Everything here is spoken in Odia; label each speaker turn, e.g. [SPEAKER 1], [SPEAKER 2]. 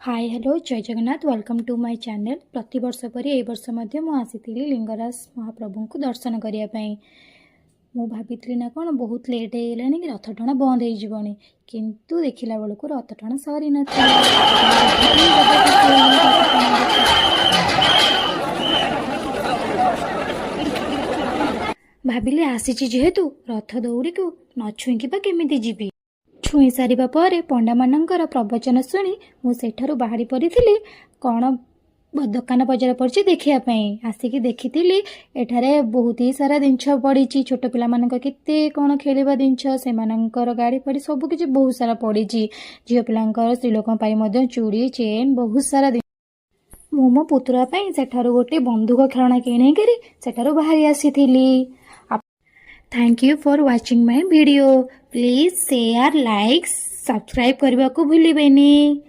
[SPEAKER 1] ହାଇ, ହ୍ୟାଲୋ, ଜୟ Jagannath. Welcome to my channel. ପ୍ରତିବର୍ଷ ପରି ଏଇ ବର୍ଷ ମଧ୍ୟ ମୁଁ ଆସିଥିଲି ଲିଙ୍ଗରାଜ ମହାପ୍ରଭୁଙ୍କୁ ଦର୍ଶନ କରିବା ପାଇଁ। ମୁଁ ଭାବିଥିଲି ନା କ'ଣ ବହୁତ ଲେଟ୍ ହେଇଗଲାଣି କି ରଥ ଟଣା ବନ୍ଦ ହେଇଯିବଣି, କିନ୍ତୁ ଦେଖିଲା ବେଳକୁ ରଥ ଟଣା ସରିନଥିଲା। ବହୁତ ହିଁ ଜ୍ୟାଦା ଖୁସି ହେଇଗଲି ରଥ ଟଣା ଦେଖି। ଭାବିଲି, ଆସିଛି ଯେହେତୁ, ରଥ ଦଉଡ଼ିକୁ ନ ଛୁଇଁକି ବା କେମିତି ଯିବି? ଛୁଇଁ ସାରିବା ପରେ ପଣ୍ଡାମାନଙ୍କର ପ୍ରବଚନ ଶୁଣି ମୁଁ ସେଠାରୁ ବାହାରି ପଡ଼ିଥିଲି କ'ଣ ଦୋକାନ ବଜାର ପଡ଼ିଛି ଦେଖିବା ପାଇଁ। ଆସିକି ଦେଖିଥିଲି, ଏଠାରେ ବହୁତ ହି ସାରା ଜିନିଷ ପଡ଼ିଛି। ଛୋଟ ପିଲାମାନଙ୍କ କେତେ କ'ଣ ଖେଳିବା ଜିନିଷ, ସେମାନଙ୍କର ଗାଡ଼ି ଫାଡ଼ି ସବୁ କିଛି ବହୁତ ସାରା ପଡ଼ିଛି। ଝିଅ ପିଲାଙ୍କର, ସ୍ତ୍ରୀ ଲୋକଙ୍କ ପାଇଁ ମଧ୍ୟ ଚୁଡ଼ି, ଚେନ୍, ବହୁତ ସାରା। ମୁଁ ମୋ ପୁତୁରା ପାଇଁ ସେଠାରୁ ଗୋଟେ ବନ୍ଧୁକ ଖେଳଣା କିଣିକିରି ସେଠାରୁ ବାହାରି ଆସିଥିଲି। Thank you for watching my video. Please share, like, subscribe କରିବାକୁ ଭୁଲିବେନି।